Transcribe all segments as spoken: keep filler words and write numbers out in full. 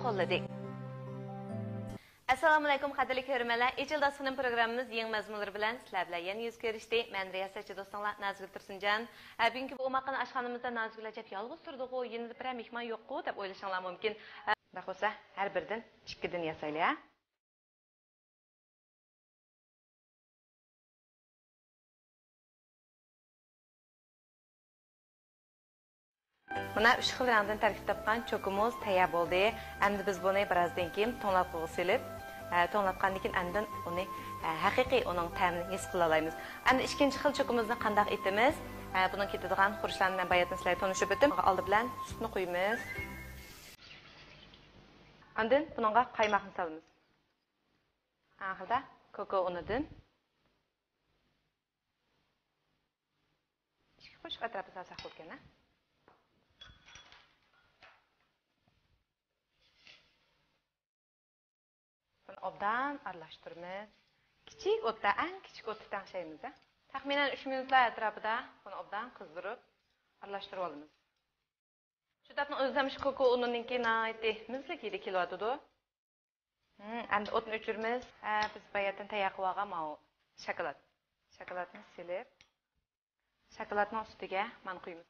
قوللىدى. ئەسسالامۇئەلەيكۇم، قەدىرلىك كۆرۈرمەنلەر. ئېچىل داستىخىنىم پروگراممىمىز يېڭى مەزمۇنلىرى بىلەن سىلەر بىلەن يەنە يۈز كۆرۈشتى. مەن رىياسەتچى دوستۇڭلار نازىگۈل تۇرسۇنجان. ھە، بۈگۈنكى بۇ ئوماققىنا ئاشخانىمىزدا نازىگۈل ئەجەب يالغۇز تۇرىدىغۇ، يېنىدا بىرەر مېھمان يوققۇ دەپ ئويلىشىڭلار مۇمكىن. ھە، ئۇنداق بولسا ھەر بىردىن ئىككىدىن ياسايلى، ھە. مانا ئۈچ خىل رەڭدىن تەركىب تاپقان چوكىمۇز تەييار بولدى. ئەمدى بىز بۇنى بىرازدىن كېيىن توڭلاتقۇغا سېلىپ، ئە، توڭلاتقاندىن كېيىن ئاندىن ئۇنى، ئە، ھەقىقىي ئۇنىڭ تەمىنى ھېس قىلالايمىز. ئەمدى ئىككىنچى خىل چوكىمىزنى قانداق ئېتىمىز؟ ئە، بۇنىڭ كېتىدىغان خۇرۇچلارنى مەن باياتىن سىلەرگە تونۇشتۇرۇپ ئۆتتۈم. ئالدى بىلەن سۈتنى قۇيىمىز. ئاندىن بۇنىڭغا قايماقنى سالىمىز. ئاخىرىدا كوكو ئۇنىدىن ئىككى قوشۇق ئەتراپىدا سالساق بولىدىكەن، ھە؟ بۇنى ئوبدان ئارىلاشتۇرىمىز. كىچىك ئوتتا، ئەڭ كىچىك ئوتتا تەڭشەيمىز، ھە؟ تەخمىنەن ئۈچ مىنۇتلار ئەتراپىدا بۇنى ئوبدان قىزدۇرۇپ ئارىلاشتۇرۇپ ئالىمىز. شۇ تاپنىڭ ئۆزى ھەم شۇ كوكو ئۇنىنىڭكى ناھايىتى مىززىلىك ھىدى كېلىۋاتىدۇ. ھىم، ئەمدى ئوتنى ئۆچۈرىمىز. ھە، بىز باياتىن تەييار قىلىۋالغان ماۋۇ شاكىلات. شاكىلاتنى سېلىپ، شاكىلاتنىڭ ئۈستىگە مانا قۇيىمىز.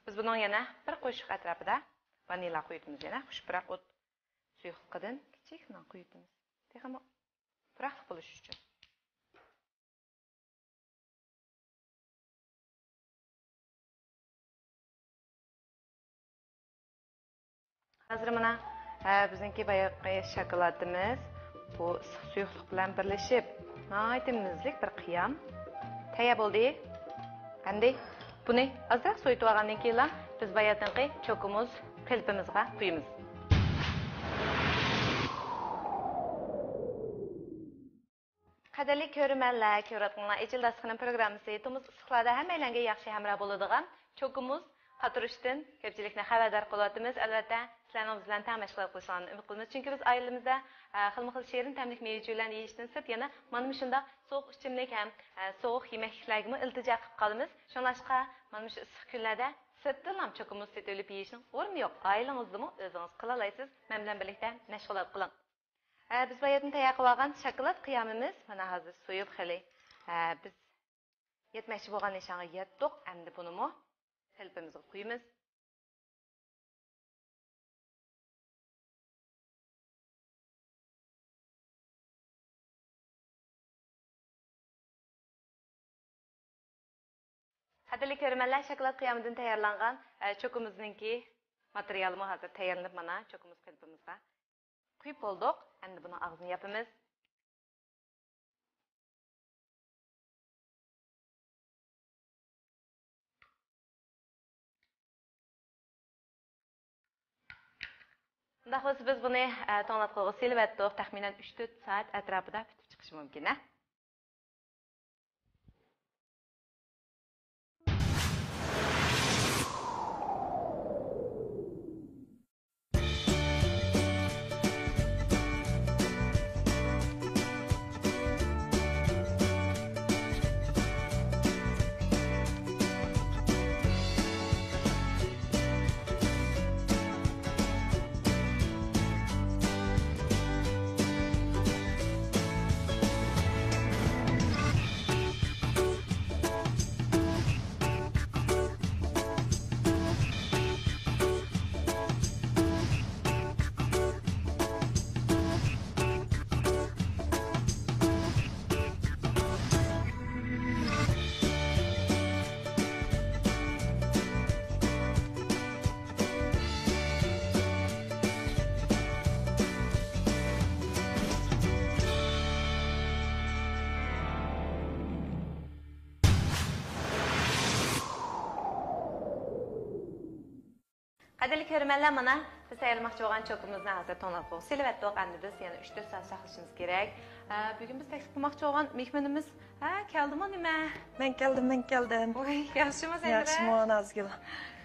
بىز بۇنىڭ يەنە بىر قوشۇق ئەتراپىدا ۋانىللا قۇيۇۋېتىمىز. يەنە خۇش پۇراق ئوت سۇيۇقلۇقىدىن كىچىككىنە قۇيۇۋېتىمىز. تېخىمۇ پۇراقلىق بولۇشى ئۈچۈن. ھازىر مانا، ھە، بىزنىڭكى بايىقى شاكىلاتىمىز بۇ ئىسسىق سۇيۇقلۇق بىلەن بىرلىشىپ، ناھايىتى مىززىلىك بىر قىيام تەييار بولدى. ئەمدى بۇنى ئازراق سوۋۇتۇپ ئالغاندىن كېيىنلا بىز باياتىنقى چوكىمۇز قېلىپىمىزغا قۇيىمىز. قەدىرلىك كۆرۈرمەنلەر، كۆرۈۋاتقىنىڭلار ئېچىل داستىخىنىم پروگراممىسى تومۇز ئىسسىقلاردا ھەممەيلەنگە ياخشى ھەمراھ بولىدىغان چوكىمۇز قاتۇرۇشتىن كۆپچىلىكنى خەۋەردار قىلىۋاتىمىز. ئەلۋەتتە، سىلەرنىڭ بىز بىلەن تەڭ مەشغۇلات قىلىشىڭلارنى ئۈمىد قىلىمىز. چۈنكى بىز ئائىلىمىزدە، ئە، خىلمۇ خىل شېرىن تەملىك مېۋە چۆيلەرنى يېيىشتىن سىرت يەنە مانا مۇشۇنداق سوغۇق ئىچىملىك ھەم، ئە، سوغۇق يېمەكلىكلەرگىمۇ ئىلتىجا قىلىپ قالىمىز. شۇڭلاشقا، مانا مۇشۇ ئىسسىق كۈنلەردە سىرتتىنلا چوكىمۇز سېتىۋېلىپ يېيىشنىڭ ئورنى يوق. ئائىلىڭىزدىمۇ ئۆزىڭىز قىلالايسىز. مەن بىلەن بىرلىكتە مەشغۇلات قىلىڭ. ھە، بىز باياتىن تەييار قىلىۋالغان شاكىلات قىيامىمىز مانا ھازىر سويۇپ خېلى، ھە، بىز يەتمەكچى بولغان نىشانغا يەتتۇق. ئەمدى بۇنىمۇ قېلىپىمىزغا قۇيىمىز. قەدىرلىك كۆرۈرمەنلەر، شاكىلات قىيامىدىن تەييارلانغان، ئە، چوكىمىزنىڭكى ماتېرىيالىمۇ ھازىر تەييارلىنىپ، مانا، چوكىمىز قېلىپىمىزغا قۇيۇپ بولدۇق. ئەمدى بۇنىڭ ئاغزىنى ياپىمىز. ئۇنداق بولسا، بىز بۇنى، ئە، توڭلاتقۇغا سېلىۋەتتۇق. تەخمىنەن ئۈچ تۆت سائەت ئەتراپىدا پۈتۈپ چىقىشى مۇمكىن، ھە؟ قەدىرلىك كۆرۈرمەنلەر، مانا بىز تەييارلىماقچى بولغان چوكىمىزنى ھازىر توڭلاتقۇغا سېلىۋەتتۇق. ئەمدى بىز يەنە ئۈچ تۆت سائەت ساقلىشىمىز كېرەك. ئە، بۈگۈن بىز تەكلىپ قىلماقچى بولغان مېھمىنىمىز، ھە، كەلدىمۇ نېمە؟ مەن كەلدىم، مەن كەلدىم. ۋاي، ياخشىمۇ، زەھرە؟ ياخشىمۇ، نازگۈل؟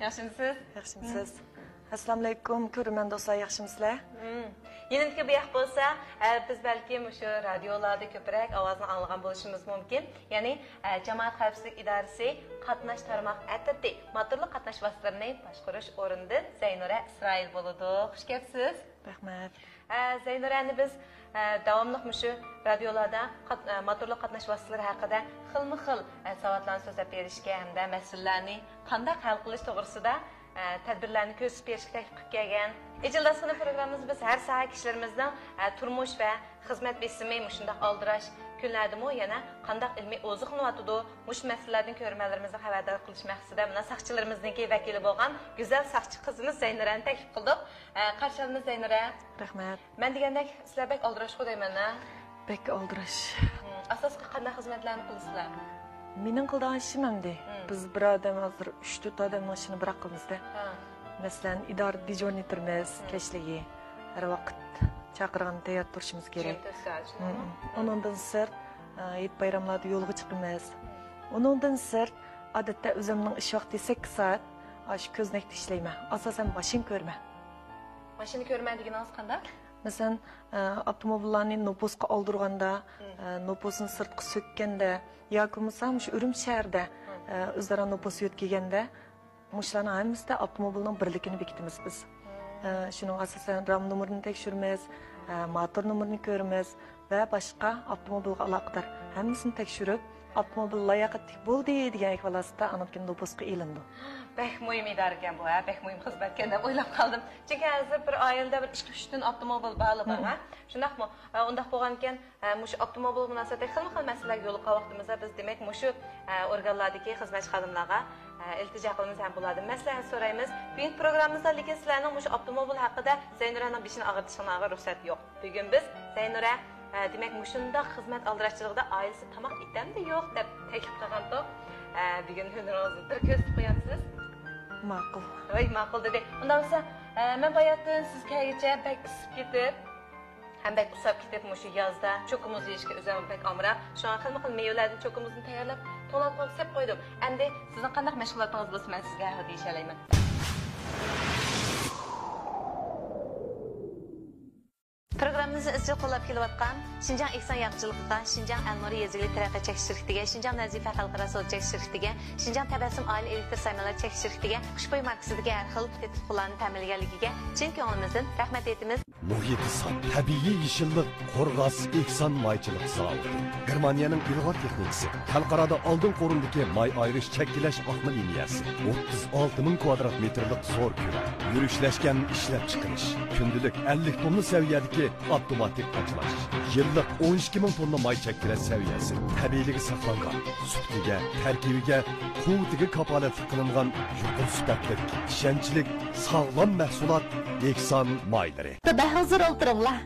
ياخشىمۇسىز؟ ياخشىمۇسىز؟ ھىم. ئەسسالامۇئەلەيكۇم، كۆرۈرمەن دوستلار، ياخشىمۇسىلەر؟ مم. يېنىمدىكى بۇ ياق بولسا، ئە، بىز بەلكىم مۇشۇ رادىيولاردا كۆپرەك ئاۋازىنى ئاڭلىغان بولۇشىمىز مۇمكىن. يەنى، ئە، جامائەت خەۋپسىزلىك ئىدارىسى قاتناش تارماق ئەترىتى موتورلۇق قاتناش ۋاسىتىلىرىنى باشقۇرۇش ئورنىدىن زەينۇرە ئىسرائىل بولىدۇ. خۇش كەپسىز. رەھمەت. ئە، زەينۇرەنى بىز، ئە، داۋاملىق مۇشۇ رادىيولاردا قات-، ئە، موتورلۇق قاتناش ۋاسىتىلىرى ھەققىدە خىلمۇ خىل، ئە، ساۋاتلارنى سۆزلەپ بېرىشكە ھەمدە مەسىلىلەرنى قانداق ھەل قىلىش توغرىسىدا، ئە، تەدبىرلەرنى كۆرسىتىپ بېرىشكە تەكلىپ قىلىپ كەلگەن. ئېچىل داستىخىنى پروگراممىمىزدا بىز ھەر ساھە كىشىلىرىمىزنىڭ، ئە، تۇرمۇش ۋە خىزمەت بېسىمى مۇشۇنداق ئالدىراش كۈنلەردىمۇ يەنە قانداق ئىلمىي ئوزۇقلىنىۋاتىدۇ، مۇشۇ مەسىلىلەردىن كۆرۈرمەنلىرىمىزنى خەۋەردار قىلىش مەقسىتىدە مانا ساقچىلىرىمىزنىڭكى ۋەكىلى بولغان گۈزەل ساقچى قىزىمىز زەينۇرەنى تەكلىپ قىلدۇق. ئە، قارشى ئالىمىز زەينۇرە. رەھمەت. مەن دېگەندەك، سىلەر بەك ئالدىراشقۇ دەيمەن، ھە؟ بەك ئالدىراش. ھىم، ئاساسلىقى قانداق خىزمەتلەرنى قىلىسىلەر؟ مېنىڭ قىلىدىغان ئىشىم ئەمدى، ھىم. بىز بىر ئادەم ھازىر ئۈچ تۆت ئادەمنىڭ ئىشىنى بىراق قىلىمىز-دە. ھە. مەسىلەن، ئىدارە دېجورنىي تۇرىمىز، ھىم. كەچلىكى. ھەر ۋاقىت چاقىرغاندا تەييار تۇرۇشىمىز كېرەك. يىگىرمە تۆت سائەت، ھىم، شۇنداقمۇ؟ ھىم. ئۇنىڭدىن سىرت، ئە، ھېيت بايراملاردا يولغا چىقىمىز. ھىم. ئۇنىڭدىن سىرت، ئادەتتە ئۆزۈمنىڭ ئىش ۋاقتى سەككىز سائەت، ئاشۇ كۆزنەكتە ئىشلەيمەن. ئاساسەن ماشىنا كۆرىمەن. ماشىنا كۆرىمەن دېگىنىڭىز قانداق؟ مەسىلەن، ئە، ئاپتوموبىللارنى نوپۇسقا ئالدۇرغاندا، مم. ئە، نوپۇسنى سىرتقا سۆككەندە ياكى بولمىسا مۇشۇ ئۈرۈمچى شەھىرىدە، مم. ئە، ئۆزئارا نوپۇس يۆتكىگەندە، مۇشۇلارنىڭ ھەممىسىدە ئاپتوموبىلنىڭ بىرلىكىنى بېكىتىمىز بىز. مم. ئە، شۇنىڭغا ئاساسەن رام نومۇرىنى تەكشۈرىمىز، ئە، ماتور نومۇرىنى كۆرىمىز ۋە باشقا ئاپتوموبىلغا ئالاقىدار ھەممىسىنى تەكشۈرۈپ، ئاپتوموبىل لاياقەتلىك بولدى دېگەن ئەھۋال ئاستىدا ئاندىن كېيىن نوپۇسقا ئېلىنىدۇ. بەك مۇھىم ئىدارىكەن بۇ، ھە، بەك مۇھىم خىزمەتكەن دەپ ئويلاپ قالدىم. چۈنكى ھازىر بىر ئائىلىدە بىر ئىككى ئۈچتىن ئاپتوموبىل بارلىقىڭ، ھە؟ شۇنداقمۇ؟ ھە، ئۇنداق بولغانىكەن، ھە، مۇشۇ ئاپتوموبىلغا مۇناسىۋەتلىك خىلمۇ خىل مەسىلىلەرگە يولۇققان ۋاقتىمىزدا بىز، دېمەك، مۇشۇ، ھە، ئورگانلاردىكى خىزمەتچى خادىملارغا، ھە، ئىلتىجا قىلىمىز ھەم بۇلاردىن مەسلىھەت سورايمىز. بۈگۈنكى پروگراممىمىزدا لېكىن سىلەرنىڭ مۇشۇ ئاپتوموبىل ھەققىدە زەينۇرەنىڭ بېشىنى ئاغرىتىشىڭلارغا رۇخسەت يوق. بۈگۈن بىز زەينۇرە، ئە، دېمەك، مۇشۇنداق خىزمەت ئالدىراشچىلىقىدا ئائىلىسى تاماق ئېتەمدۇ يوق دەپ تەكلىپ قىلغانتۇق. ئە، بۈگۈن ھۈنىرىڭىزنى بىر كۆرسىتىپ قويامسىز؟ ماقۇل. ۋاي، ماقۇل دېدى. ئۇنداق بولسا، ئە، مەن باياتىن سىز كەلگۈچە بەك ئىسسىپ كېتىپ، ھەم بەك ئۇسساپ كېتىپ، مۇشۇ يازدا چوكا مۇز يېيىشكە ئۆزۈم بەك ئامراق. شۇڭا خىلمۇ خىل مېۋىلەردىن چوكا مۇزنى تەييارلاپ، توڭلاتقۇغا سېلىپ قويدۇم. ئەمدى سىزنىڭ قانداق مەشغۇلاتىڭىز بولسا، مەن سىزگە ھەر خىل دېيىشەلەيمەن. پروگراممىمىزنى ئىزچىل قوللاپ كېلىۋاتقان شىنجاڭ ئېھسان ياغچىلىقىغا، شىنجاڭ ئەلنۇرى يېزا ئىگىلىك تەرەققىيات چەكلىك شىركىتىگە، شىنجاڭ نەزىپە خەلقئارا سودا چەكلىك شىركىتىگە، شىنجاڭ تەبەسسۇم ئائىلە ئېلېكتر سايمانلار چەكلىك شىركىتىگە، خۇشبۇي ماركىسىدىكى ھەر خىل تېتىتقۇلارنى تەمىنلىگەنلىكىگە چىن كۆڭلىمىزدىن رەھمەت ئېيتىمىز. مۇھىتى ساپ، تەبىئىي يېشىللىق، قورغاس ئېھسان مايچىلىق زاۋۇتى. گېرمانىيەنىڭ ئىلغار تېخنىكىسى، خەلقئارادا ئالدىنقى ئورۇندىكى ماي ئايرىش، چەككىلەش ئاقما لىنىيەسى، ئوتتۇز ئالتە مىڭ كۋادرات مېتىرلىق زور كۆلەم، يۈرۈشلەشكەن ئىشلەپچىقىرىش، كۈندىلىك ئەللىك توننا سەۋىيەدىكى ئاپتوماتىك قاچىلاش، يىللىق ئون ئىككى مىڭ توننا ماي چەككىلەش سەۋىيەسى، تەبىئىيلىكى ساقلانغان، سۈپىتىگە، تەركىبىگە، قۇۋۋىتىگە كاپالەتلىك قىلىنغان يۇقىرى سۈپەتلىك، ئىشەنچلىك، ساغلام مەھسۇلات ئېھسان مايلىرى. بەھۇزۇر ئولتۇرۇڭلار.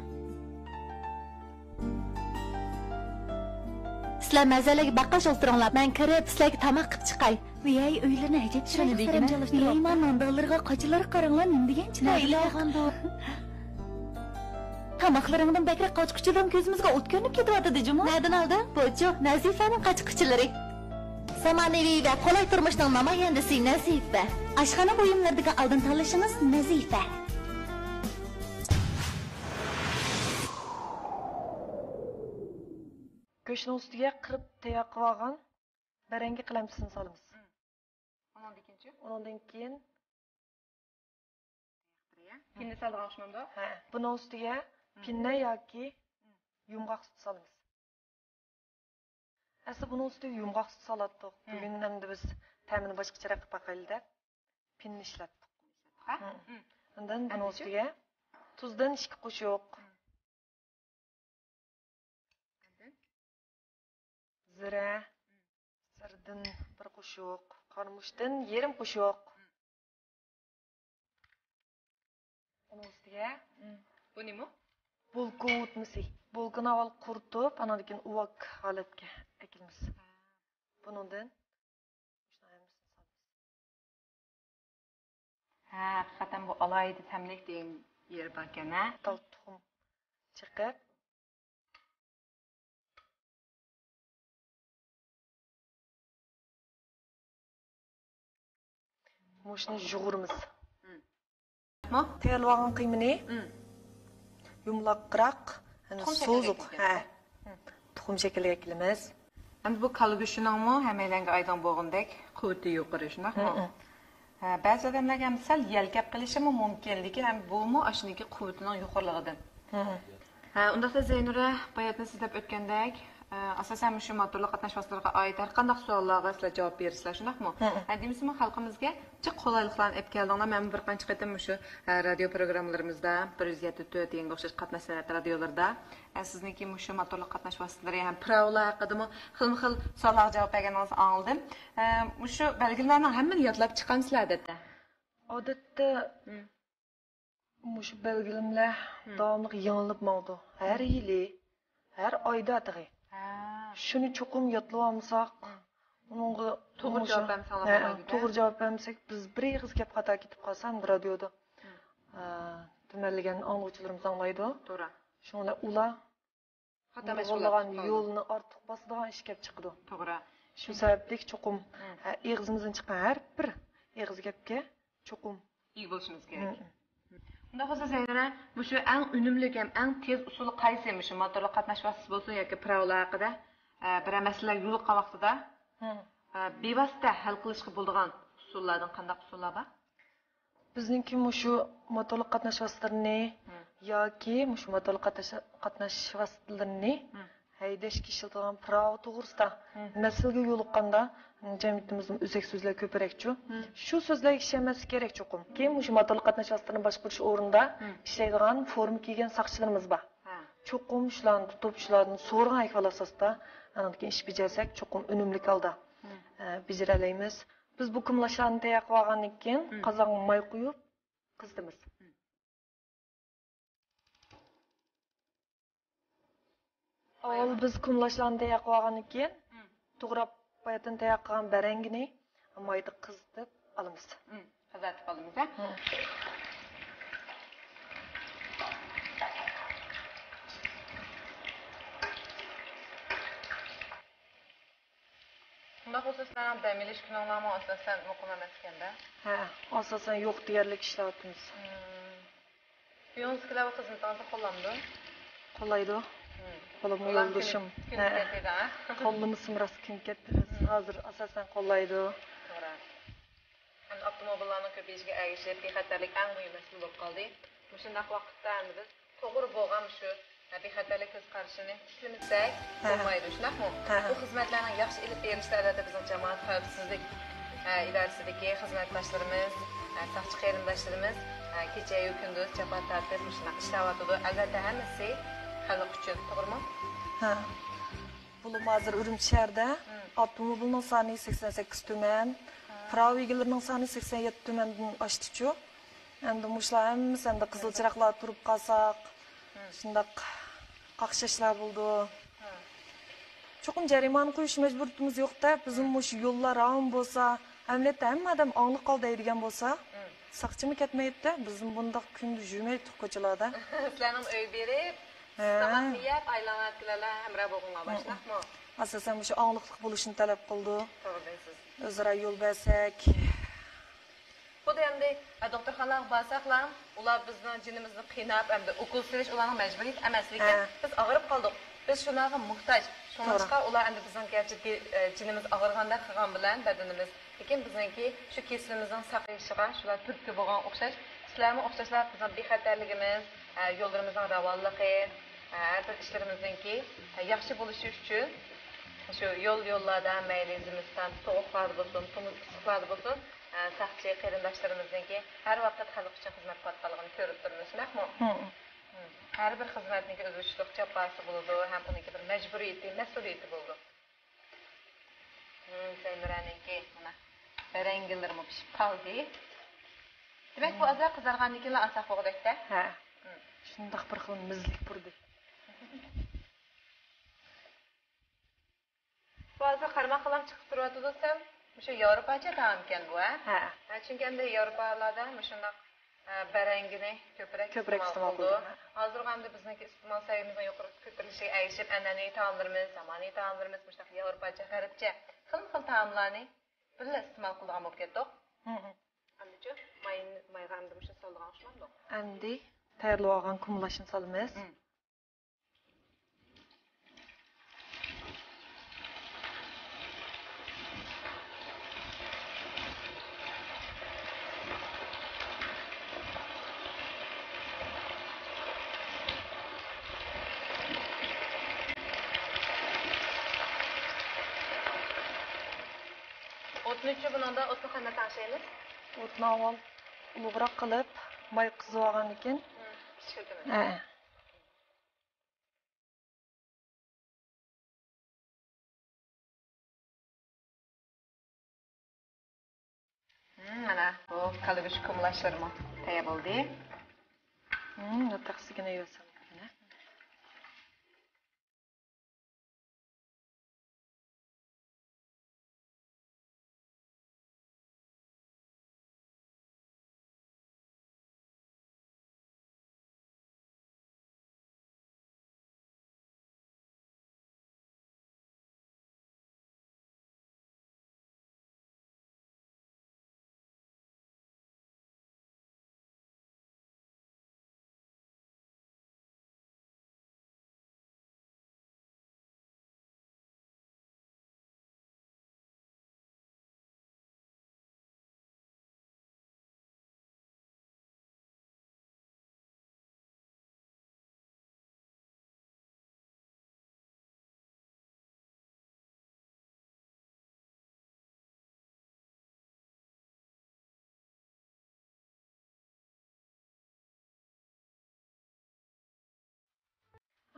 سىلەر مەزەلەرگە باققاچ ئولتۇرۇڭلار، مەن كىرىپ سىلەرگە تاماق قىلىپ چىقاي. ۋىيەي، ئۆيلىرىنى ئەجەب شۇنى چىرايلىق دېگىنە. سەرەنجاملاشتۇرغان. ۋىيەي، ما ناندانلىرىغا قاچىلارغا قاراڭلار، نېمە دېگەن چىرايلىق. تاماقلىرىڭدىن بەكرەك قاچا-قۇچىلىرىڭ كۆزىمىزگە ئوت كۆرۈنۈپ كېتىۋاتىدۇ جۇمۇ. نەدىن ئالدىڭ؟ بۇچۇ، نەزىپەنىڭ قاچا-قۇچىلىرى. زامانىۋى ۋە قولاي تۇرمۇشنىڭ نامايەندىسى نەزىپە. ئاشخانا بۇيۇملىرىدىكى ئالدىن تاللىشىڭىز نەزىپە. گۆشنىڭ ئۈستىگە قىرىپ تەييار قىلىۋالغان بەرەڭگە قەلەمچىسىنى سالىمىز. مم. ئۇنىڭدىن كېيىنچۇ؟ ئۇنىڭدىن كېيىن پىننە سالىدىغان ئوخشىمامدۇ؟ ھە، بۇنىڭ ئۈستىگە مم. پىننە ياكى مم. يۇمغاق سۈت سالىمىز. ئەسلى بۇنىڭ ئۈستىگە يۇمغاق سۈت سالاتتۇق. مم. بۈگۈن ئەمدى بىز تەمىنى باشقىچىراق قىلىپ باقايلى دەپ پىننە ئىشلەتتۇق. ھە؟ مم. مم. ئاندىن بۇنىڭ ئەمدىچۇ؟ ئۈستىگە تۇزدىن ئىككى قوشۇق. مم. ئاندىن؟ زىرە، زىرىدىن بىر قوشۇق، قارىمۇچتىن يېرىم قوشۇق. ئۇنىڭ ئۈستىگە بۇ نېمە؟ بولكا ئۇۋۇتمىسى. بولكىنى ئاۋۋال قۇرۇتۇپ، ئاندىن كېيىن ئۇۋاق ھالەتكە ئەكىلىمىز. بۇنىڭدىن مۇشۇنىڭ ھەممىسىنى سالىمىز. ھە، ھەقىقەتەن بۇ ئالاھىدە تەملىك دېگەن يېرى باركەن، ھە؟ تال تۇخۇم چېقىپ. مۇشۇنى يۇغۇرىمىز. مم. تەييارلىۋالغان قىيمىنى يۇمىلاقراق، يەنى سوزۇق، ھە، تۇخۇم شەكلىگە كېلىمىز. ئەمدى بۇ كالا گۆشىنىڭمۇ ھەممەيلەنگە ئايدىڭ بولغىنىدەك قۇۋۋىتى يۇقىرى، شۇنداقمۇ؟ ھە، بەزى ئادەملەرگە ھەم سەل يەلكەپ قېلىشىمۇ مۇمكىن، لېكىن ھەم بۇمۇ ئاشۇنىڭكى قۇۋۋىتىنىڭ يۇقىرىلىقىدىن. ھە، ئۇنداقتا زەينۇرە، باياتىن سىز دەپ ئۆتكەندەك، ئە، ئاساسەن مۇشۇ موتورلۇق قاتناش ۋاسىتىلىرىغا ئائىت ھەر قانداق سوئاللارغا سىلەر جاۋاب بېرىسىلەر، شۇنداقمۇ؟ ھە، دېمىسىمۇ خەلقىمىزگە جىق قولايلىقلارنى ئېلىپ كەلدىڭلار. مەنمۇ بىر قانچە قېتىم مۇشۇ، ئە، رادىيو پروگراممىلىرىمىزدا، بىر يۈز يەتتە تۆت دېگەنگە ئوخشاش قاتناش سەنئەت رادىيولىرىدا، ئە، سىزنىڭكى مۇشۇ موتورلۇق قاتناش ۋاسىتىلىرى ھەم پىراۋىلار ھەققىدىمۇ خىلمۇ خىل سوئاللارغا جاۋاب بەرگىنىڭىزنى ئاڭلىدىم. ئە، مۇشۇ بەلگىلەرنىڭ ھەممىنى يادلاپ چىقامسىلەر، ئادەتتە؟ ئادەتتە مۇشۇ بەلگىلىمىلەر داۋاملىق يېڭىلىنىپ ماڭىدۇ. ھەر يىلى، ھەر ئايدا تېخى. ھە. شۇنى چوقۇم يادلىۋالمىساق، ئۇنىڭغا توغرا جاۋاب بەرمىسەڭلار ھە، بولمايدۇ-دە. توغرا جاۋاب بەرمىسەك، بىز بىر ئېغىز گەپ خاتا كېتىپ قالسا، ئەمدى رادىيودا، ئە، تۈمەنلىگەن ئاڭلىغۇچىلىرىمىز ئاڭلايدۇ. توغرا. شۇڭا ئۇلار خاتا مەشغۇلات نۇرغۇنلىغان قىلىپ قالىدۇ. يولنى ئارتۇق باسىدىغان ئىش كەپ چىقىدۇ. توغرا. شۇ سەۋەبلىك چوقۇم، ھە، ئېغىزىمىزدىن چىققان ھەر بىر ئېغىز گەپكە چوقۇم ئىگە بولۇشىمىز كېرەك. مۇنداق بولسا، زەينۇرە، مۇشۇ ئەڭ ئۈنۈملۈك ھەم ئەڭ تېز ئۇسۇلى قايسى؟ مۇشۇ موتورلۇق قاتناش ۋاسىتىسى بولسۇن ياكى پىراۋىلار ھەققىدە، ئە، بىرەر مەسىلىلەر يولۇققان ۋاقتىدا، ئە، بىۋاسىتە ھەل قىلىشقا بولىدىغان ئۇسۇللاردىن قانداق ئۇسۇللار بار؟ بىزنىڭكى مۇشۇ موتورلۇق قاتناش ۋاسىتىلىرىنى ياكى مۇشۇ موتورلۇق قاتناش، قاتناش ۋاسىتىلىرىنى ھەيدەشكە ئىشلىتىدىغان پىراۋا توغرىسىدا مەسىلىگە يولۇققاندا، جەمئىيىتىمىزدىمۇ ئۆزەك سۆزلەر كۆپرەكچۇ. شۇ سۆزلەرگە ئىشەنمەسلىك كېرەك چوقۇم. كېيىن مۇشۇ موتورلۇق قاتناش ۋاسىتىلىرىنى باشقۇرۇش ئورنىدا ئىشلەيدىغان فورما كىيگەن ساقچىلىرىمىز بار. چوقۇم شۇلارنى تۇتۇپ، شۇلاردىن سورىغان ئەھۋال ئاساسىدا، ئاندىن كېيىن ئىش بېجەرسەك، چوقۇم ئۈنۈملۈك ھالدا، ئە، بېجىرەلەيمىز. بىز بۇ كۇملاشلارنى تەييار قىلىۋالغاندىن كېيىن، قازانغا ماي قۇيۇپ، قىزىتىمىز. ئاۋۋال بىز كۇملاشلارنى تەييار قىلىۋالغاندىن كېيىن، توغراپ باياتىن تەييار قىلغان بەرەڭگىنى مايدا قىزىتىپ ئالىمىز. قىزارتىپ ئالىمىز، ھە؟ شۇنداق بولسا، سىلەرنىڭ دەم ئېلىش كۈنۈڭلارمۇ ئاساسەن مۇقىم ئەمەسكەن-دە؟ ھە، ئاساسەن يوق دېگەنلىك ئىشلەۋاتىمىز. ئۆيىڭىزدىكىلەر بۇ خىزمىتىڭىزنى قوللامدۇ؟ قوللايدۇ. قوللىما يولدىشىم. ھە. قوللىمىسىمۇ راست كۈن كەتتى. ھازىر ئاساسەن قوللايدۇ. توغرا. ئەمدى ئاپتوموبىللارنىڭ كۆپىيىشىگە ئەگىشىپ، بىخەتەرلىك ئەڭ مۇھىم مەسىلە بولۇپ قالدى. مۇشۇنداق ۋاقىتتا ئەمدى بىز توغرا بولغان شۇ بىخەتەرلىك كۆز قارىشىنى ئىشلىمىسەك بولمايدۇ، شۇنداقمۇ؟ بۇ خىزمەتلەرنىڭ ياخشى ئېلىپ بېرىلىشىدا، ئەلۋەتتە، بىزنىڭ جامائەت خەۋپسىزلىك ئىدارىسىدىكى خىزمەتداشلىرىمىز، ساقچى قېرىنداشلىرىمىز كېچەيۇ كۈندۈز جاپا تارتىپ مۇشۇنداق ئىشلەۋاتىدۇ. ئەلۋەتتە، ھەممىسى خەلق ئۈچۈن، توغرىمۇ؟ ھە. بولۇپمۇ ھازىر ئۈرۈمچى شەھىرىدە ئاپتوموبىلنىڭ سانى سەكسەن سەككىز تۈمەن، پىراۋا ئىگىلىرىنىڭ سانى سەكسەن يەتتە تۈمەندىن ئاشتىچۇ. ئەمدى مۇشۇلار ھەممىسى ئەمدى قىزىل چىراغلاردا تۇرۇپ قالساق، شۇنداق قاقشاشلار بولىدۇ. چوقۇم جەرىمانە قويۇش مەجبۇرىيىتىمىز يوق-دە، بىزمۇ مۇشۇ يوللار راۋان بولسا، ئەمەلىيەتتە ھەممە ئادەم ئاڭلىق ھالدا ھەيدىگەن بولسا، ساقچىمۇ كەتمەيتتى، بىزمۇ بۇنداق كۈندە يۈرمەيتتۇق كوچىلاردا. سىلەرنىڭ ئۆيگە بېرىپ، تاماقنى يەپ، ئايلانغان كۈنلەردە ھەمراھ بولغىنىغا باشلاقمۇ؟ ئاساسەن مۇشۇ ئاڭلىقلىق بولۇشنى تەلەپ قىلىدۇ. توغرا دەيسىز. ئۆزئارا يول بەرسەك. خۇددى ئەمدى، ئە، دوختۇرخانىلارغا بارساقلا، ئۇلار بىزنىڭ جېنىمىزنى قىيناپ، ئەمدى ئوكۇل سېلىش ئۇلارنىڭ مەجبۇرىيىتى ئەمەس، لېكىن بىز ئاغرىپ قالدۇق. بىز شۇلارغا موھتاج. شۇڭلاشقا ئۇلار ئەمدى بىزنىڭ گەرچە دى-، ئە، جېنىمىز ئاغرىغاندەك قىلغان بىلەن بەدىنىمىز، لېكىن بىزنىڭكى شۇ كېسىلىمىزنىڭ ساقىيىشىغا شۇلار تۈرتكە بولغان ئوخشاش. سىلەرمۇ ئوخشاشلا بىزنىڭ بىخەتەرلىكىمىز، ئە، يوللىرىمىزنىڭ راۋانلىقى، ئە، ھەر بىر ئىشلىرىمىزنىڭكى، ئە، ياخشى بولۇشى ئۈچۈن شۇ يول يوللاردا مەيلى زىمىستان سوغۇقلاردا بولسۇن، تومۇز ئىسسىقلاردا بولسۇن، ئە، ساقچى قېرىنداشلىرىمىزنىڭكى ھەر ۋاقىت خەلق ئۈچۈن خىزمەت قىلىۋاتقانلىقىنى كۆرۈپ تۇرىمىز، شۇنداقمۇ؟ ھەر بىر خىزمەتنىڭكى ئۆز ئىشلىق جاپاسى بولىدۇ ھەم ئۇنىڭكى بىر مەجبۇرىيىتى، مەسئۇلىيىتى بولىدۇ. زەينۇرەنىڭكى مانا بەرەڭگىلىرىمۇ پىشىپ قالدى. دېمەك، بۇ ئازراق قىزارغاندىن كېيىنلا ئالساق بولغۇدەكتە. ھە. شۇنداق بىر خىل مىزلىك پۇردى. بۇ ھازىر قارىماققىلام چىقىپ تۇرۇۋاتىدۇ، سەل مۇشۇ ياۋروپاچە تائامكەن بۇ، ھە؟ ھە. ھە، چۈنكى ئەمدى ياۋروپالاردا مۇشۇنداق، ئە، بەرەڭگىنى كۆپرەك كۆپرەك ئىستېمال ئىستېمال قىلىدۇ. قىلىدۇ، ھە. ھازىرغۇ ئەمدى بىزنىڭكى ئىستېمال سەۋىيەمىزنىڭ يۇقىرى كۆتۈرۈلۈشىگە ئەگىشىپ، ئەنئەنىۋى تائاملىرىمىز، زامانىۋى تائاملىرىمىز، مۇشۇنداق ياۋروپاچە، غەربچە خىلمۇ خىل تائاملارنى بىللە ئىستېمال قىلىدىغان بولۇپ كەتتۇق. ھە، ھە. ئەمدىچۇ؟ مايغا ئەمدى مۇشۇنى سالىدىغان ئوخشىمامدۇ؟ ئەمدى تەييارلىۋالغان كۇمۇلاشنى سالىمىز. مم. ئوتنىچۇ بۇنىڭدا ئوتنى قانداق تەڭشەيمىز؟ ئوتنى ئاۋۋال ئۇلۇغراق قىلىپ، ماي قىزىۋالغاندىن كېيىن، مم، كىچىكلىتىمىز. ھە. مم، مانا بۇ كالا گۆش كۇمۇلاشلىرىمۇ تەييار بولدى. مم، تەخسىگىنە يۇسۇن.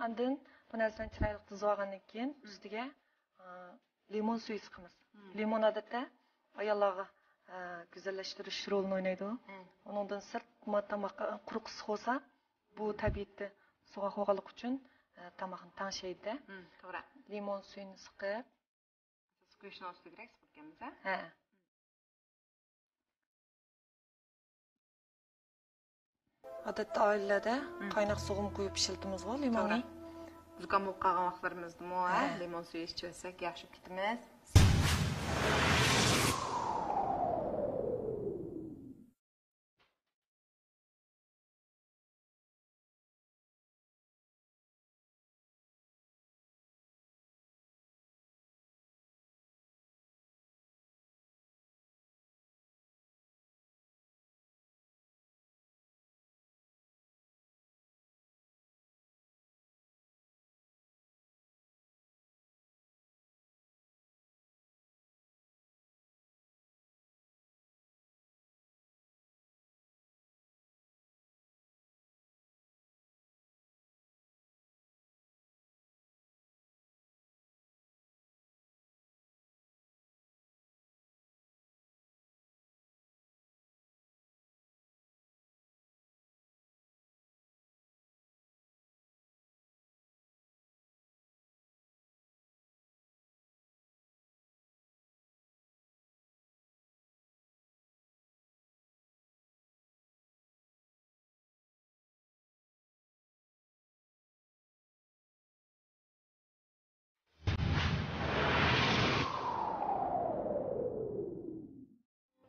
ئاندىن بۇ نەرسىلەرنى چىرايلىق تىزىۋالغاندىن كېيىن، مم، ئۈستىگە، ئا، لىمون سۈيى سىقىمىز. مم. لىمون، ئادەتتە، ئاياللارغا، ئا، گۈزەللەشتۈرۈش رولىنى ئوينايدۇ. مم. ئۇنىڭدىن سىرت، ما-، تاماققا قۇرۇق ئىسسىق بولسا، بۇ تەبىئىتتە سوغۇق بولغانلىقى ئۈچۈن، ئا، تاماقنى تەڭشەيدۇ. مم، توغرا. لىمون سۈيىنى سىقىپ، گۆشنىڭ ئۈستىگە سىقىپ كەلمىسە. ھە. ئادەتتە ئائىلىلەردە، مم، قايناق سۇغىمۇ قۇيۇپ ئىشلىتىمىزغۇ لىموننى. توغرا. زۇكام بولۇپ قالغان ۋاقىتلىرىمىزدىمۇ، ھە، ھە، لىمون سۈيى ئىچىۋەتسەك ياخشى بولۇپ كېتىمىز.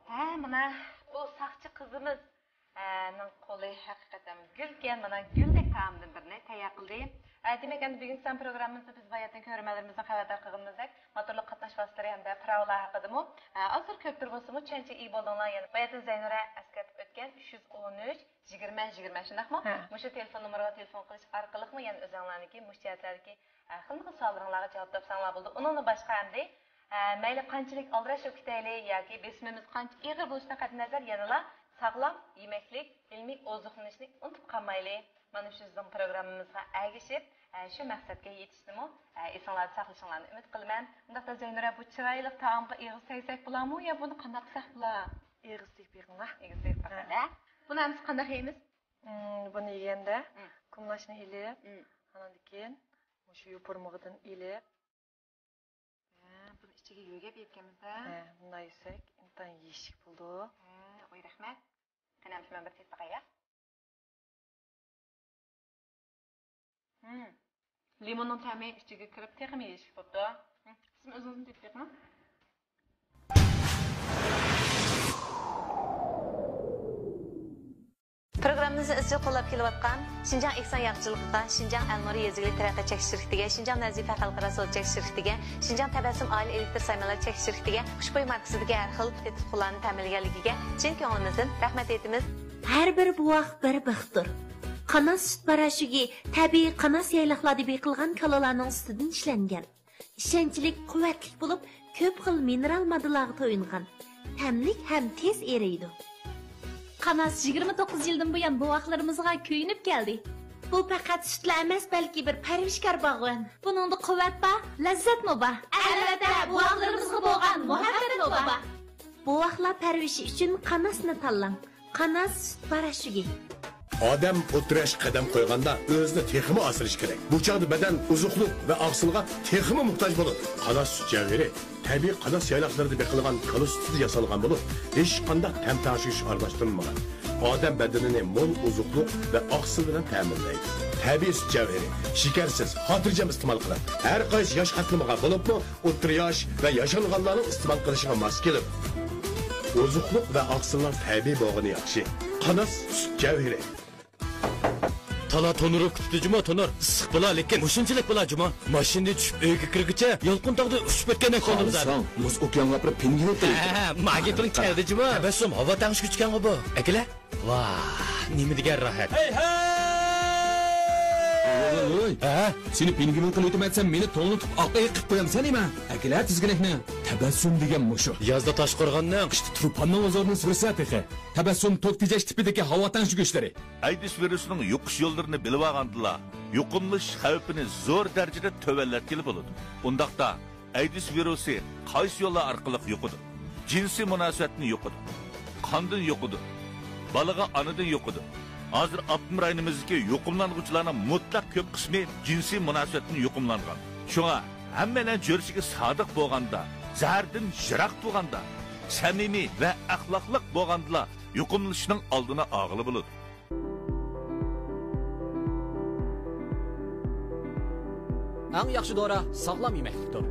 ھە، مانا بۇ ساقچى قىزىمىز، ھە، نىڭ قولى ھەقىقەتەن گۈلكەن، مانا گۈلدەك تائامدىن بىرنى تەييار قىلدى. ھە، دېمەك، ئەمدى بۈگۈنكى سان پروگراممىمىزدا بىز باياتىن كۆرۈرمەنلىرىمىزدىن خەۋەردار قىلغىنىمىزدەك، موتورلۇق قاتناش ۋاسىتىلىرى ھەمدە پىراۋىلار ھەققىدىمۇ، ھە، ئازدۇر كۆپتۇر بولسىمۇ چۈشەنچە ئىگە بولدۇڭلار. يەنە باياتىن زەينۇرە ئەسكەرتىپ ئۆتكەن ئۈچ يۈز ئون ئۈچ، يىگىرمە، يىگىرمە، شۇنداقمۇ؟ ھە. مۇشۇ تېلېفون نومۇرىغا تېلېفون قىلىش ئارقىلىقمۇ يەنە ئۆزۈڭلارنىڭكى مۇشۇ جەھەتلەردىكى، ئە، خىلمۇخىل سوئاللىرىڭلارغا جاۋاب تاپساڭلار بولىدۇ. ئۇنىڭدىن باشقا ئەمدى، ئە، مەيلى قانچىلىك ئالدىراش بولۇپ كېتەيلى ياكى بېسىمىمىز قانچە ئېغىر بولۇشىدىن قەتئىينەزەر، يەنىلا ساغلام يېمەكلىك، ئىلمىي ئوزۇقلىنىشنى ئۇنتۇپ قالمايلى. مانا شۇ بىزنىڭ پروگراممىمىزغا ئەگىشىپ، ئە، شۇ مەقسەتكە يېتىشنىمۇ، ئە، ئېسىڭلاردا ساقلىشىڭلارنى ئۈمىد قىلىمەن. ئۇنداقتا زەينۇرە، بۇ چىرايلىق تائامغا ئېغىز تەگسەك بولامۇ يا بۇنى قانداق قىلساق بولا؟ ئېغىز تېگىپ بېقىڭلار. ئېغىز تېگىپ ھە. بېقىڭلار. بۇنى ئەمىسە قانداق يەيمىز؟ مم، بۇنى يېگەندە مم. كۇمۇلاشنى ئېلىپ، مم. ئاناندىن كېيىن مۇشۇ يوپۇرمىقىدىن ئېلىپ، ھە، بۇنى ئىچىگە يۆگەپ يەيدىكەنمىز ھە. ھە، بۇنداق يېسەك ئىنتايىن يېيىشلىك بولىدۇ. ھە، ئوي رەھمەت. قېنى، ئەمىسە مەن بىر تېتىپ باقاي يا. ھىم. لىموننىڭ تەمى ئىچىگە كىرىپ تېخىمۇ يېيىشلىك بوپتۇ. ھىم. سىزمۇ ئۆزىڭىزمۇ تېتىپ بېقىڭ. پروگراممىمىزنى ئىزچىل قوللاپ كېلىۋاتقان شىنجاڭ ئېھسان ياغچىلىقىغا، شىنجاڭ ئەلنۇر يېزا ئىگىلىك تەرەققىيات چەكلىك شىركىتىگە، شىنجاڭ نەزىپە خەلقئارا سودا چەكلىك شىركىتىگە، شىنجاڭ تەبەسسۇم ئائىلە ئېلېكتر سايمانلار چەكلىك شىركىتىگە، خۇشبۇي ماركىسىدىكى ھەر خىل تېتىتقۇلارنى تەمىنلىگەنلىكىگە چىن كۆڭلىمىزدىن رەھمەت ئېيتىمىز. ھەر بىر بوۋاق بىر بەختتۇر. قاناس سۈت پاراشوكى تەبىئىي قاناس يايلاقلاردا بېقىلغان كالىلارنىڭ سۈتىدىن ئىشلەنگەن. ئىشەنچلىك، قۇۋۋەتلىك بولۇپ، كۆپ خىل مىنېرال ماددىلارغا تويۇنغان. تەملىك ھەم تېز ئېرىيدۇ. قاناس يىگىرمە توققۇز يىلدىن بۇيان بوۋاقلىرىمىزغا كۆيۈنۈپ كەلدى. بۇ پەقەت سۈتلا ئەمەس، بەلكى بىر پەرۋىشكار باغۋەن. بۇنىڭدا قۇۋۋەت بار، لەززەتمۇ بار. ئەلۋەتتە، بوۋاقلىرىمىزغا بولغان مۇھەببەتمۇ بار. بوۋاقلار پەرۋىشى ئۈچۈن قاناسنى تاللاڭ. قاناس سۈت پاراشوكى. ئادەم ئوتتۇرا ياشقا قەدەم قويغاندا ئۆزىنى تېخىمۇ ئاسرىشى كېرەك. بۇ چاغدا بەدەن ئوزۇقلۇق ۋە ئاقسىلغا تېخىمۇ موھتاج بولىدۇ. قاناس سۈت جەۋھىرى تەبىئىي قاناس يايلاقلىرىدا بېقىلغان كالا سۈتىدىن ياسالغان بولۇپ، ھېچقانداق تەم تەڭشىگۈچ ئارىلاشتۇرۇلمىغان. ئادەم بەدىنىنى مول ئوزۇقلۇق ۋە ئاقسىل بىلەن تەمىنلەيدۇ. تەبىئىي سۈت جەۋھىرى، شېكەرسىز، خاتىرجەم ئىستېمال قىلىڭ. ھەر قايسى ياش قاتلىمىغا، بولۇپمۇ ئوتتۇرا ياش ۋە ياشانغانلارنىڭ ئىستېمال قىلىشىغا ماس كېلىدۇ. ئوزۇقلۇق ۋە ئاقسىلنىڭ تەبىئىي بولغىنى ياخشى. قاناس سۈت جەۋھىرى. تالا تونۇر ئۇرۇپ كېتىپتۇ جۇمۇ، تونۇر. ئىسسىق بولا، لېكىن مۇشۇنچىلىك بولا جۇمۇ. ماشىنىدىن چۈشۈپ ئۆيگە كىرگۈچە يالقۇن تاغدا ئۇچۇپ ئۆتكەندەك قالدىم زادى. خالىساڭ، مۇز ئوكيانغا ئاپىرىپ پىنگۋىن قىلىپ. ھە، ھە، ماگىپنىڭ كەلدى جۇمۇ. تەبەسسۇم، ھاۋا تەڭشىگۈچ ئىكەنغۇ بۇ. ئەكېلە. ۋاھ، نېمە دېگەن راھەت. ھەي، ھەي! ۋوي، ۋوي، ۋوي. ھە؟ سېنى پىنگۋىن قىلىۋېتىمەن دېسەم، مېنى توڭلىتىپ ئاق ئېيىق قىلىپ قويامسەن نېمە؟ ئەكېلە تىزگىنەكنى. تەبەسسۇم دېگەن مۇشۇ. يازدا تاشقورغاننىڭ، قىشتا تۇرپاننىڭ ھۇزۇرىنى سۈرسە تېخى. تەبەسسۇم توك تېجەش تىپىدىكى ھاۋا تەڭشىگۈچلىرى. ئەيدىس ۋىرۇسىنىڭ يۇقۇش يوللىرىنى بىلىۋالغاندىلا، يۇقۇملىنىش خەۋپىنى زور دەرىجىدە تۆۋەنلەتكىلى بولىدۇ. ئۇنداقتا، ئەيدىس ۋىرۇسى قايسى يوللار ئارقىلىق يۇقىدۇ؟ جىنسىي مۇناسىۋەتتىن يۇقىدۇ. قاندىن يۇقىدۇ. بالىغا ئانىدىن يۇقىدۇ. ھازىر ئاپتونوم رايونىمىزدىكى يۇقۇملانغۇچىلارنىڭ مۇتلەق كۆپ قىسمى جىنسىي مۇناسىۋەتتىن يۇقۇملانغان. شۇڭا ھەممەيلەن چۆرىسىگە سادىق بولغاندا، زەھەردىن يىراق تۇرغاندا، سەمىمىي ۋە ئەخلاقلىق بولغاندىلا يۇقۇملىنىشنىڭ ئالدىنى ئالغىلى بولىدۇ. ئەڭ ياخشى دورا ساغلام يېمەكلىكتۇر.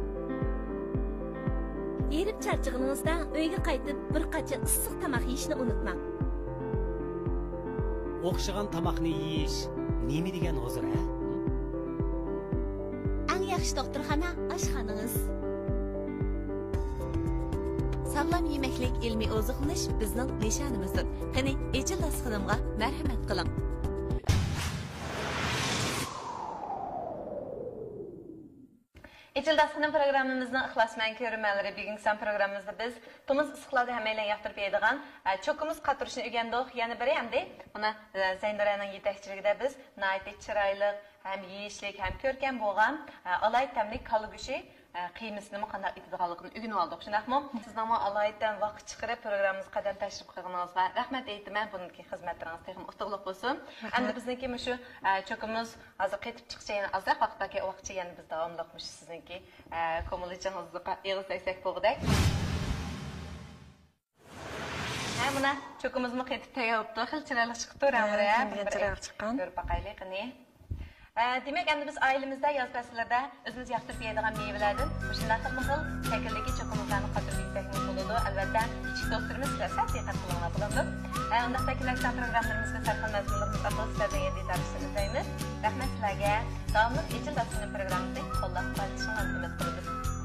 ھېرىپ چارچىغىنىڭىزدا ئۆيگە قايتىپ بىر قاچا ئىسسىق تاماق يېيىشنى ئۇنتۇماڭ. ئوخشىغان تاماقنى يېيىش نېمە دېگەن ھۇزۇر، ھە؟ ئەڭ ياخشى دوختۇرخانا ئاشخانىڭىز. ساغلام يېمەكلىك، ئىلمىي ئوزۇقلىنىش بىزنىڭ نىشانىمىزدۇر. قېنى، ئېچىل داستىخىنىمغا مەرھەمەت قىلىڭ. ئېچىل داستىخىنى پروگراممىمىزنىڭ ئىخلاسمەن كۆرۈرمەنلىرى، بۈگۈنكى سان پروگراممىمىزدا بىز تومۇز ئىسسىقلاردا ھەممەيلەن ياقتۇرۇپ يەيدىغان، ئە، چوكىمۇز قاتۇرۇشنى ئۆگەندۇق. يەنە بىرى ئەمدى مانا، ئە، زەينۇرەنىڭ يېتەكچىلىكىدە بىز ناھايىتى چىرايلىق، ھەم يېيىشلىك، ھەم كۆركەم بولغان، ئە، ئالاھىدە تەملىك كاللا گۆشى، ئە، قىيمىسىنىمۇ قانداق ئېتىدىغانلىقىنى ئۆگىنىۋالدۇق، شۇنداقمۇ؟ سىزنىڭمۇ ئالاھىدە ۋاقىت چىقىرىپ پروگراممىمىزغا قەدەم تەشرىپ قىلغىنىڭىزغا رەھمەت ئېيتىمەن. بۇندىن كېيىن خىزمەتلىرىڭىز تېخىمۇ ئۇتۇقلۇق بولسۇن. رەھمەت. ئەمدى بىزنىڭكى مۇشۇ، ئە، چوكىمىز ھازىر قېتىپ چىقىشى يەنە ئازراق ۋاقىت بار، كېيىن ۋاقىتچە يەنە بىز داۋاملىق مۇشۇ سىزنىڭكى، ئە، كومىلىچىڭىزغا ئېغىز تەگسەك بولغۇدەك. ھە، مانا چوكىمىزمۇ قېتىپ تەييار بوپتۇ. خېلى چىرايلىق چىقىپتۇ، ھە، رەڭلىرى ھەم. خېلى چىرايلىق چىققان. كۆرۈپ باقايلى، قېنى. ئە، دېمەك، ئەمدى بىز ئائىلىمىزدە ياز پەسىللىرىدە ئۆزىمىز ياقتۇرۇپ يەيدىغان مېۋىلەردىن مۇشۇنداق خىلمۇ خىل شەكىلدىكى چوكىمىزلارنى قاتۇرۇپ يېسەكمۇ بولىدۇ. ئەلۋەتتە، كىچىك دوستلىرىمىز سەل دىققەت قىلىڭلار، بولامدۇ؟ ھە، ئۇنداقتا كېلەچەك پروگراممىلىرىمىزغا سەرخىل مەزمۇنلىرىمىز ئارقىلىق سىلەردىن يەنە دىدارلىشىشنى ئۈمىد قىلىمىز. رەھمەت سىلەرگە. داۋاملىق ئېچىل داستىخىنى پروگراممىسىنى قوللاپ قۇۋۋەتلىشىڭلارنى ئۈمىد قىلىمىز.